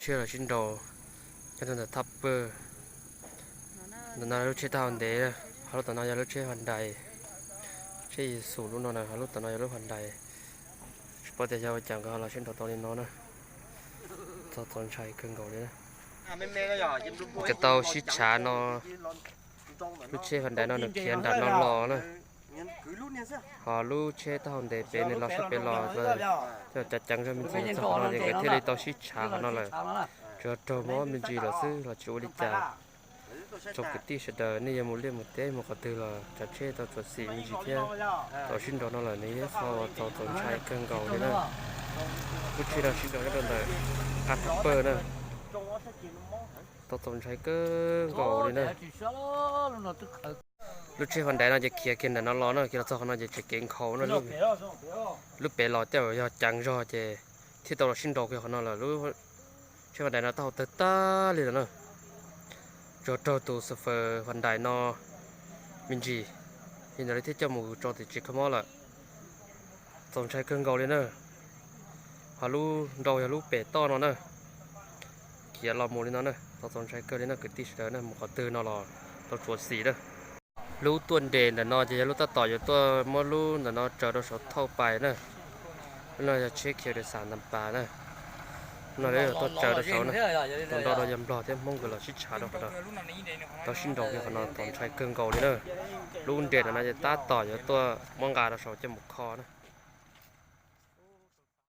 Tsheb los sib nraus nyob rau ntawm thaj pawg. Ntawm no lub tsheb taub hau ntev, ho lub tom no yog lub tsheb Hyundai. Tsheb Isuzu lub no na, ho lub tom no yog lub Hyundai. Tsis paub tias yog ua cas nkawd ho los sib nraus tau li no na. Txaus txaus ntshai kawg nkaus li na. Cov tau sib tshav no, lub tsheb Hyundai no nws khiav nram no los na. Ho lub tsheb taub hau ntev pem nws los sab pem los, cov ceev zog me ntsis txog qhov no ces nkawd thiaj li tau sib tshav qhov no lawm. Tsuas raug mob me ntsis lawm xwb los tsis ua li cas. Tsoom kwv tij sawv daws nej yuav mus liaj mus teb mus qhov twg los tsav tsheb tau txuas xim me ntsis thiab. Tau sib nraus no lawm nws yeej txaus txaus ntshai kawg nkaus li na. Lub tsheb no sib nraus nyob rau ntawm qab thaj pawg na. Tau txaus ntshai kawg nkaus li na. Lub tsheb Hyundai no ces khiav kiag ntawm no los na, khiav los txog qhov no ces tseem kev nkhaus na. Lub pem los tej zaum yog ceev zog ces thiaj tau los sib nraus kiag qhov no lawm. Lub tsheb Hyundai no taub hau tawg tag li lawm na. Tsuas raug tus xo fawm Hyundai no me ntsis, li ntawd li thiaj coj mus tso tim tsev kho mob lawm. Txaus ntshai kawg nkaus li na. Ho lub nraus yog lub pem toj no na. Khiav los mus li no na, txaus txaus ntshai kawg li na kwv tij sawv daws na, mus qhov twg no los tau txuas xim na. Lub tuaj nres ntawm no ces yog lub tab tom yuav tuaj muab lub ntawm no tsaws rau saum thauj pais na. Lub no yog tsheb khiav dais xas ntas pas na. Lub no yuav tuaj tsaws rau saud na. Tau nrau rau yog Nplog thiab Hmoob nkawd los sib tshav rau qhov no. Tau sib nraus kiag qhov no txaus ntshai kawg nkaus li na. Lub nres ntawm no ces tab tom yuav tuaj muab nqa rau saud coj mus kho na.